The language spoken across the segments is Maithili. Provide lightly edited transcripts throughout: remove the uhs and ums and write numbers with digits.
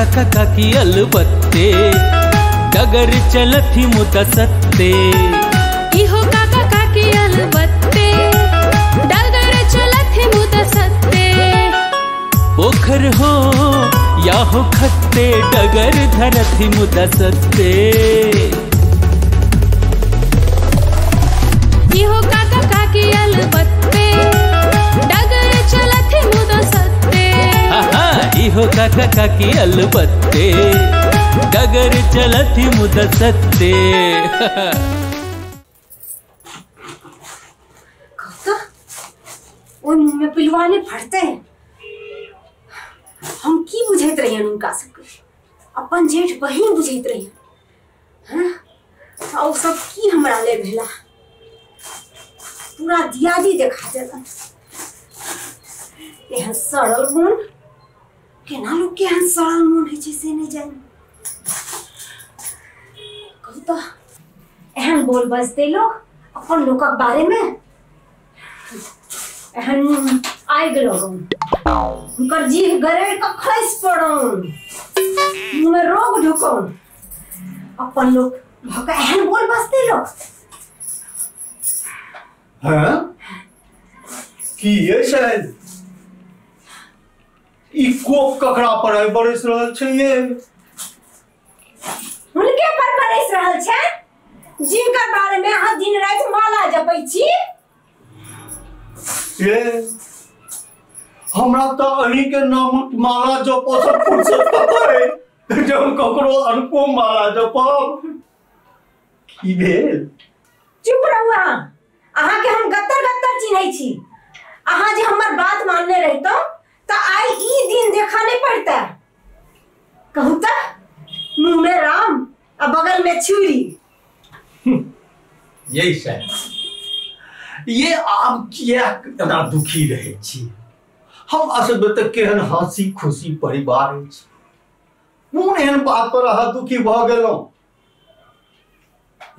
काका काकी अलबत्ते डगर चलथि मुदा सत्ते। इहो काका काकी अलबत्ते डगर चलथि मुदा सत्ते। पोखर हो या हो खत्ते डगर धरथि मुदा सत्ते। इहो काका काकी अलबत्ते डगर चलथि मुदा सत्ते। इहो काका काकी अलबत्ते डगर चलथि मुदा सत्ते। ओहि मुँह में पिलुआ नहीं फटते। हम की बुझैत रहियन हुनका सबके, अपन जेठ बहिन बुझैत रहियन। हाँ, आ ओ सब की हमरा ले भेला, पूरा दियादी देखा देलन। एहन सड़ल मोन केना लोक के एहन सड़ल मोन होइ छै से नहि जानि। कहू तऽ एहन बोल बजतै लोक अपन लोकक बारे में। एहन आगि लगौन, हुनकर जीभ गरड़ कऽ खसि पड़ौन, मुँह में रोग ढुकौन। अपन लोक भऽ कऽ एहन बोल बजतै लोक। हाँ? की ये शायद ई कोप ककरा पर आइ बरसि रहल छै? ये हुनके पर बरसि रहल छै जिनकर बारे में अहाँ दिन राति माला जपै छी। ये हमरा तऽ अहीं के नामक माला जपऽ सँ फुर्सत कतऽ अइ जे हम ककरो अनको माला जपब। की भेल? चुप रहू अहाँ। अहाँ के हम गत्तर गत्तर चिन्है छी। अहाँ जे हमर बात मानने रहितौं तऽ आइ ई दिन देखऽ नहि पड़तै। कहू तऽ मुँह में राम आ बगल में छुरी। यही शायद ये आब किया एना दुखी रहै छी? हम असल में तऽ केहन हंसी खुशी परिवार अछि, कोन एहन बात पर अहाँ दुखी भऽ गेलहुँ?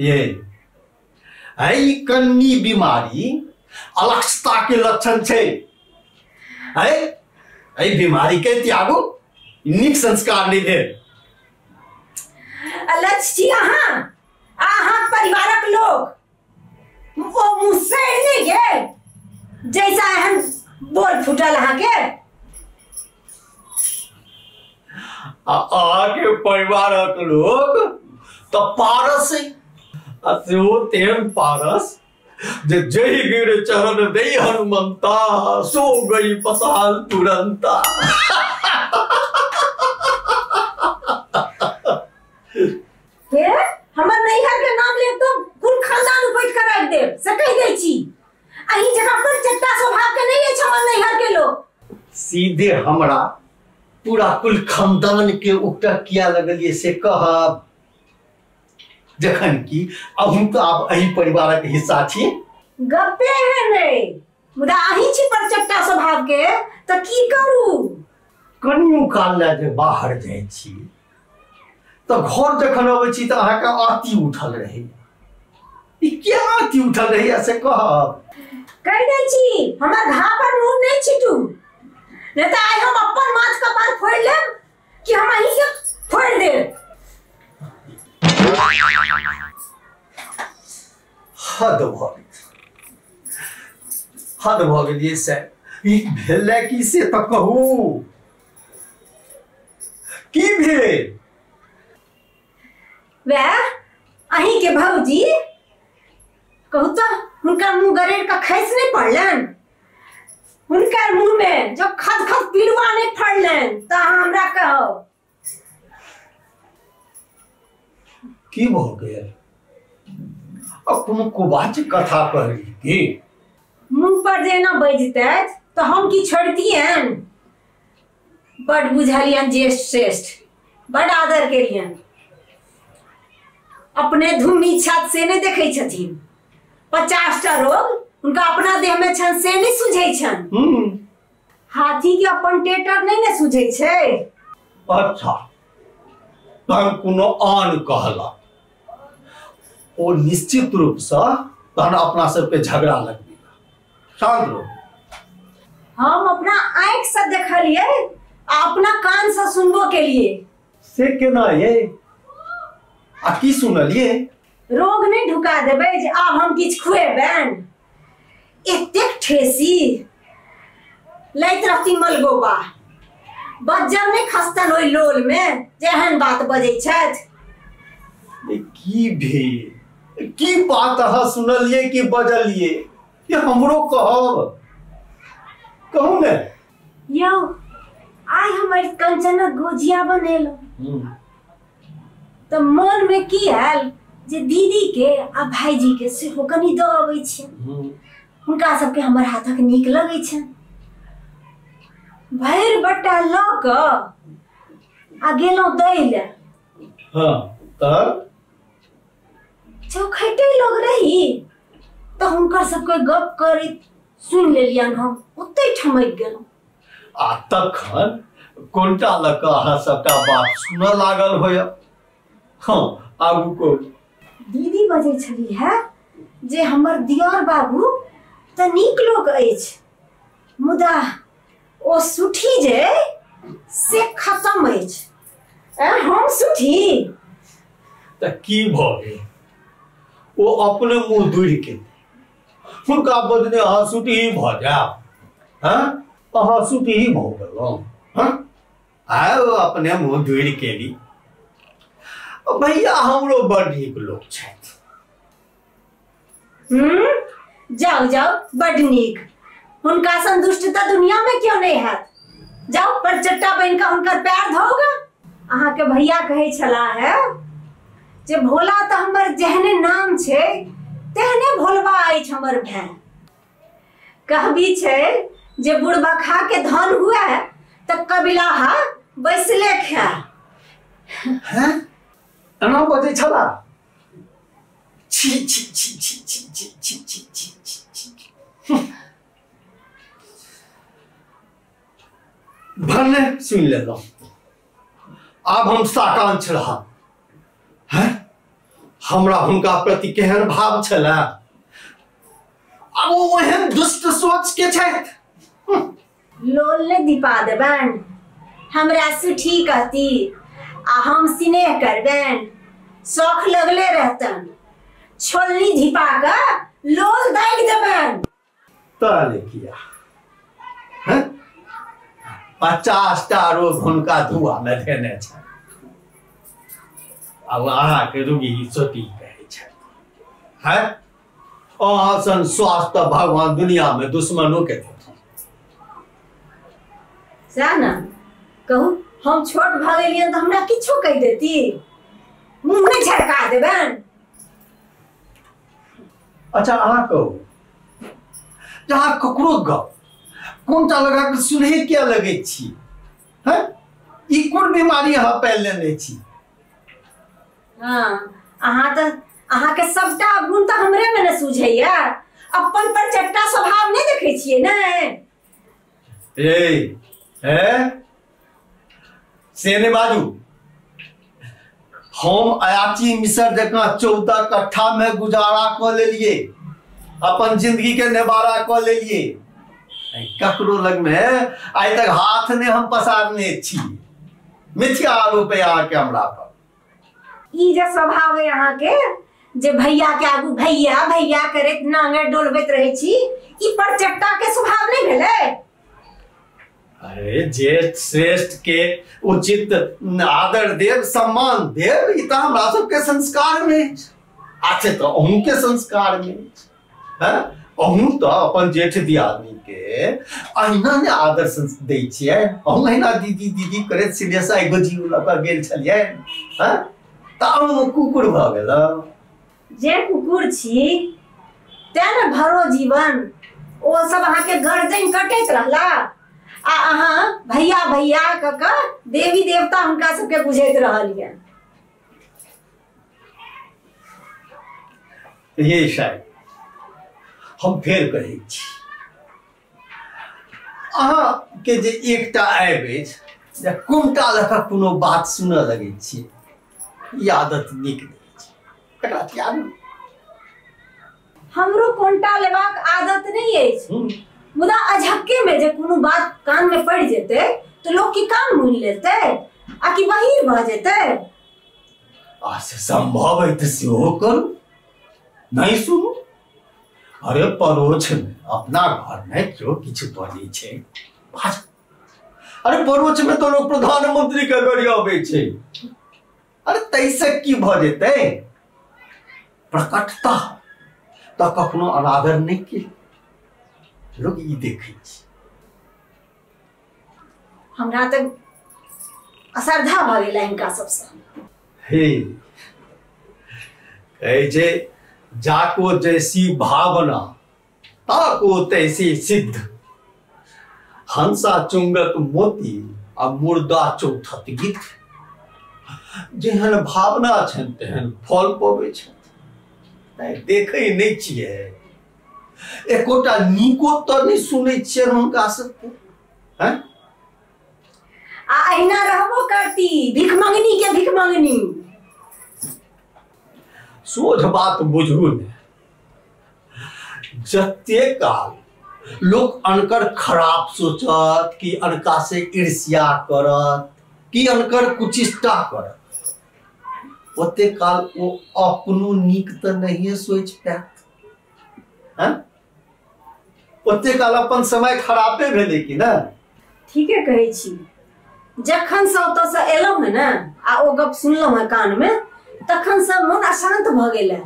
ये ई कन्नी बीमारी अलक्षता के लक्षण छै। एहि बीमारी के त्यागू, नीक संस्कार नहि भेल। अलक्ष छी अहाँ, अहाँक परिवारक लोक। ओ मुँह सड़ि नहि गेल जैसा एहन बोल फूटल अहाँके? आ अहाँके परिवारक लोक तऽ पारस, आ सेहो तेहन पारस जे जय गिर चरण दे हनुमंता सो गई पताल तुरंता। हे हमर नैहर के नाम लेब तो कुल खानदान उपटि कऽ राखि देब से कहि दै छी। अहीं जकाँ बड़ चट्टा स्वभाव के नहि अछि हमर नैहर के लोक। सीधे हमरा पूरा कुल खानदान के उकटा किया लगलिए से कहब, जखन कि अहूँ तऽ आब एहि परिवारक हिस्सा छी। गप्पे है नहीं, मुदा अहीं छी पर चट्टा स्वभाव के तऽ की करू? कनियो काल लए जे बाहर जाइ छी तऽ घर जखन अबै छी तऽ अहाँके आती उठल रहैया। ई किया आती उठल रहैया से कहब? कहि दै छी हमर घा पर नून नहि छिटू, नहि तऽ आइ हम अपन माथ कपार फोड़ि लेब कि हम अहीं के फोड़ि देब। हद भऽ गेल, हद भऽ गेल। ये से ई भेलै की से तऽ कहू, की भेल? वएह अहीं के भौजी कहू तऽ हुनकर मुँह गरड़ कऽ खसि नहि पड़लनि? हुनकर मुँह में जब खद खद पिलुआ नहि फड़लनि तऽ अहाँ हमरा कहू की भऽ गेल? आ कोनो कुबाच कथा कहली की? मुँह पर जे एना बजतै तऽ हम की छोड़तियनि? बड बुझलियनि ज्येष्ठ श्रेष्ठ, बड आदर केलियनि। अपने धूमी छत से नहि देखै छथिन, 50टा रोग हुनका अपना देह में छनि से नहि सुझै छनि। हाथी के अपन टेटर नहि ने सुझै छै। अच्छा, तहन कोनो आन कहलक ओ निश्चित रूपसँ तहन अपना सबके झगड़ा लगबे। शांत रहो। हम अपना आँखि से देखलिए आ अपना कान से सुनबो के लिए। से केना ये आ की सुनलिए? रोग नहीं ढुका देबै जे आब हम किछु खुएबनि। एतेक ठेसी लैत रहती मलगोबा, बज्जर नहीं खसतन ओहि लोल में जे एहन बात बजै छथि। की भेल, की बात अहाँ सुनलिए कि बजलिए, ये हमरो कहब, कहू ने। यौ आइ हमर कंचनक गोजिया बनेलहुँ तऽ मन में की आयल जे दीदी के आ भाईजी के सेहो कनि दऽ अबै छियनि, हुनका सबके हमर हाथक नीक लगै छनि। भरि बट्टा लऽ कऽ आ गेलहुँ दै लए। हाँ तब चौखटे लोग रही तऽ हुनकर सबके गप करैत सुनि लेलियनि, हम ओतहि ठमकि गेलहुँ। आ तखन कोनटा लऽ कऽ अहाँ सबटा बात सुनऽ लागल होयब। हाँ आगू को दीदी बजै छली है जे हमर दियर बाबू तऽ नीक लोक अछि, मुदा ओ सुठी जे से खत्म अछि। हम सुठी तऽ की भऽ गेल? ओ अपने मुँह दूर के हुनका बदले अहाँ सुठी भऽ जायब? हाँ अहाँ सुठी भऽ गेलहुँ? हाँ आय अपने मुँह दूर केली। भैया हमरो बड़ नीक लोक छथि। जाओ जाओ बड नीक, हुनका संतुष्ट तऽ दुनिया में क्यों नहीं हैत। जाओ पर चट्टा बन कऽ हुनकर पैर धोगा। अहाँ के भैया कहै छला है जे भोला तऽ हमर जेहने नाम छै तेहने भोलबा अछि हमर भाय। कहबी छै जे बुढ़बा खा के धन हुए तऽ कबिलाहा बैसले खाए। हैं एना बजै छला? छी छी छी छी छी छी छी छी छी छी छी। भने सुनि लेलहुँ, आब हम साकांक्ष रहब। हैं हमरा हुनका प्रति केहन भाव छलै, आब ओ एहन दुष्ट सोच के छथि। लोल ने दीपा देबनि, हमरा सुठी कहती आ हम स्नेह करबनि, शौख लगले रहतन, छोलनी झिपा कऽ लोल दागि देबनि। तले किया 50टा रोग हुनका धुआ में धेने छै, आब अहाँके रोगी सोटी कहै छै। हैं अहाँ सन स्वास्थ्य भगवान दुनिया में दुश्मनों के देथिन। सएह ने कहू, हम छोट भऽ गेलियनि तऽ हमरा किछो कहि देती, मुँह नहि झरका देबनि। अच्छा अहाँ कहू, जहाँ ककरो गप कोनटा लगा के सुनहे किया लगै छी? हैं ई कोन बीमारी अहाँ पालि लेने छी? हाँ अहाँ तऽ अहाँके सबटा गुण तऽ हमरे में ने सूझैया, अपन पर चट्टा स्वभाव नहीं देखै छियै ने। ए से ने बाजू, हम अयाची मिसर जकाँ 14 कट्ठा में गुजारा कऽ लेलिए, अपन जिंदगी के निवारा कऽ लेलिए। ककरो लग में आइ तक हाथ ने हम पसारने छी। मिथ्या आरोप है अहाँके हमरा पर। ई जे स्वभाव है अहाँके जे भैया के आगू भैया भैया करैत नांगर डोलबैत रहै छी, ई पर चट्टा के स्वभाव नहीं भेलै? अरे ज्येष्ठ श्रेष्ठ के उचित आदर देव सम्मान देव, ई तऽ हमरा सबके संस्कार में अछि। अच्छा तऽ अहूँ के संस्कार में अछि। हैं अहूँ तऽ अपन जेठ दियादनी के अहिना ने आदर दै छियै। अहूँ अहिना दीदी दीदी करैत सिलेसा एगो जीव लऽ कऽ गेल छलियै। हैं तऽ अहूँ कुकुर भऽ गेलहुँ। जे कुकुर छी तें ने भरो जीवन ओ सब अहाँके गर्दन कटैत रहला आ अहाँ भैया भैया कऽ कऽ देवी देवता हुनका सबके बुझैत रहलियै। ये शायद हम फेर कहै छी अहाँके जे एकटा आबि अछि जे कोनटा लऽ कऽ कोनो बात सुनऽ लगै छी, ई आदत नीक नहि अछि, एकरा त्यागू। हमरो कोनटा लेबाक आदत नहीं अछि, मुदा अझक्के में जे कोनो बात कान में पड़ि जेतै तऽ लोक की कान मुनि लेतै? आ कि बहिर भऽ जेतै। आ से संभव है तऽ सेहो करू, नहीं सुनू। अरे परोछ में अपना घर में क्यों किछु बजै छै, अरे परोछ में तो लोग प्रधानमंत्री के गरियाबै छै, अरे तैसे की भऽ जेतै? प्रकटता तऽ कखनो अनादर नहीं के लोग ई देखै छै। हमरा तऽ असरधा भऽ गेलै हिनका सबसँ। हे कहै छै जाको जैसी भावना ताको तैसी सिद्ध, हंसा चुंगत मोती आ मुर्दा चौथत गीत। जेहन भावना छनि तेहन फल पबै छथि। देखै नहि छियै एकोटा नीको तऽ नहि सुनै छियनि हुनका सबके। हैं आ अहिना रहबो करती भिखमंगनी के भिखमंगनी। सोझ बात बुझू ने, जते काल लोक अनकर खराब सोचत कि अनका से ईर्ष्या करत कि अनकर कुचिष्टा करत, ओते काल ओ अपनो नीक तऽ नहिए सोचि पायत। हैं ओते काल अपन समय खराबे भेलै कि ने? ठीके कहै छी। जखन से ओतऽ से एलहुँ हँ ने आ ओ गप सुनलहुँ हँ कान में, तखन से मन अशांत भऽ गेल है।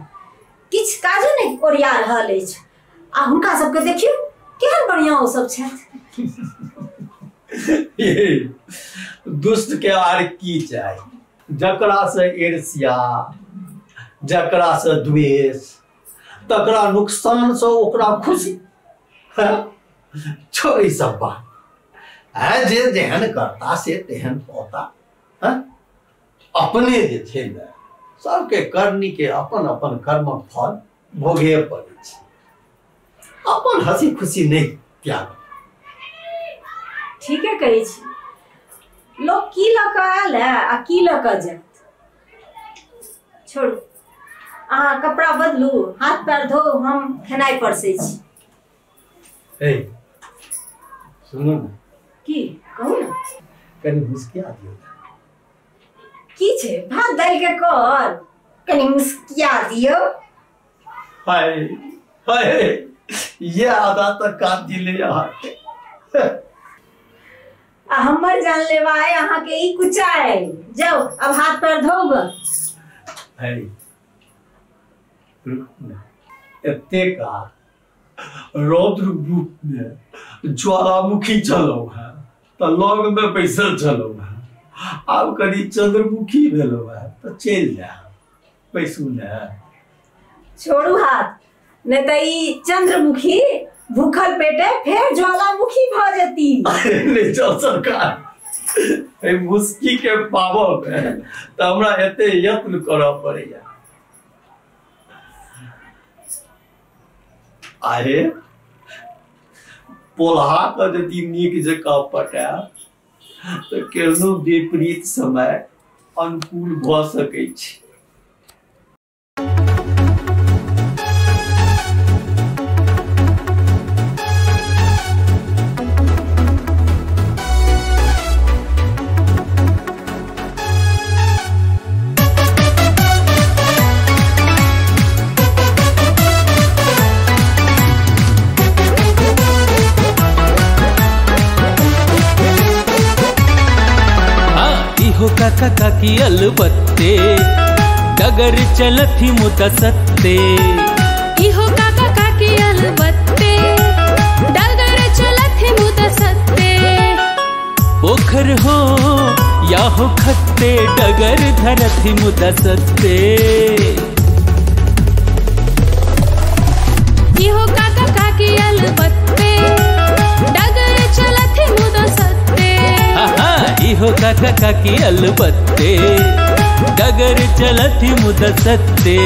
किछु काजो नहि ओरिया रहल अछि। आ हुनका सबके देखियौ केहन बढ़िया ओ सब छथि। दुष्ट के आर की चाही? जकरा से ईर्ष्या, जकरा से द्वेष, तकरा नुकसान से ओकरा खुशी। छोड़ ई सब बात। है जे जेहन करता से तेहन पौता। अपने जे छै ने सबके करनी के अपन अपन कर्मक फल भोगे पड़ै छै। अपन हंसी खुशी नहीं त्याग। ठीके कहै छी। लोक की लऽ कऽ आयल है आ की लऽ कऽ जायत। छोड़ू, अहाँ कपड़ा बदलू, हाथ पैर धो, हम खेनाइ परसै छी। ए सुनू ने। की कहू ने? कनि मुस्किया दियौ। की छै भात दालि के कर, कनि मुस्किया दियौ। हाय हाय, ये आधा तक काट दिले अहाँके। आ हमर जान लेवा है अहाँके ई कुचाइ। जाउ अब हाथ पैर धोब। हाय एते का रौद्र रूप में ज्वालामुखी छलहुँ हेँ तऽ लग में बैसल छलहुँ हेँ, आब कनि चंद्रमुखी भेलहुँ हेँ तऽ चलि जायब, बैसू ने। छोड़ू हाथ, नहीं तऽ ई चंद्रमुखी भूखल पेटे फेर ज्वालामुखी भऽ जेती। नहीं चल सरकार, एहि मुस्की के पाबऽ में तऽ हमरा एते यत्न करऽ पड़ैया। आहे पोल्हा के यदि नीक जकाँ पटायब तऽ केहनो विपरीत समय अनुकूल भऽ सकै छै। काका काकी अलबत्ते डगर चलथि मुदा सत्ते। इहो काका काकी अलबत्ते डगर चलथि मुदा सत्ते। पोखर हो या हो खत्ते डगर धरथि मुदा सत्ते। इहो काका काकी अलबत्ते डगर चलथि मुदा सत्ते। इहो काका काकी अलबत्ते डगर चलथि मुदा सत्ते।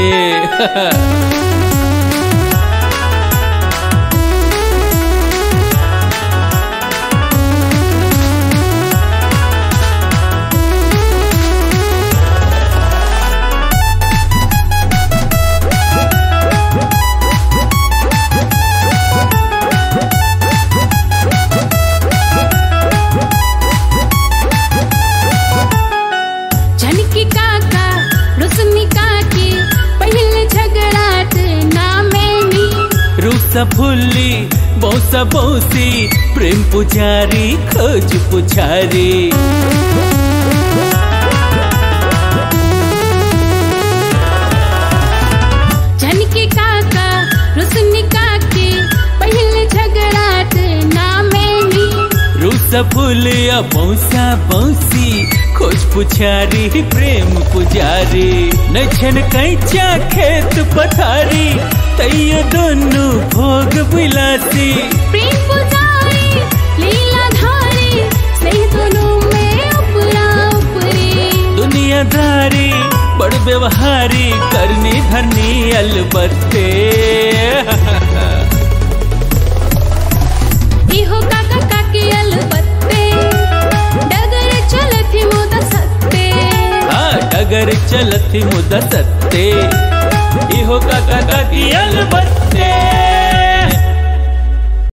रूसा फूली बौसा बौसी, प्रेम पुजारी खोज पुछारी। झनकी काका रुसनी काकी, पहले झगड़ाट ना मैनी। रूसा फूलिया बौसा बौसी, खोज पुछारी प्रेम पुजारी। नछन कैचा खेत पथारी, तैयो दोनों भोग विलासी। प्रेम पुजारी लीला धारी, स्नेह दोनों में उपरा उपरी। दुनियादारी बड़ व्यवहारी, करनी धरनी अलबत्ते। इहो काका काकी अलबत्ते, डगर चलथि मुदा सत्ते। हाँ डगर चलथि मुदा सत्ते, इहो काका काकी अलबत्ते।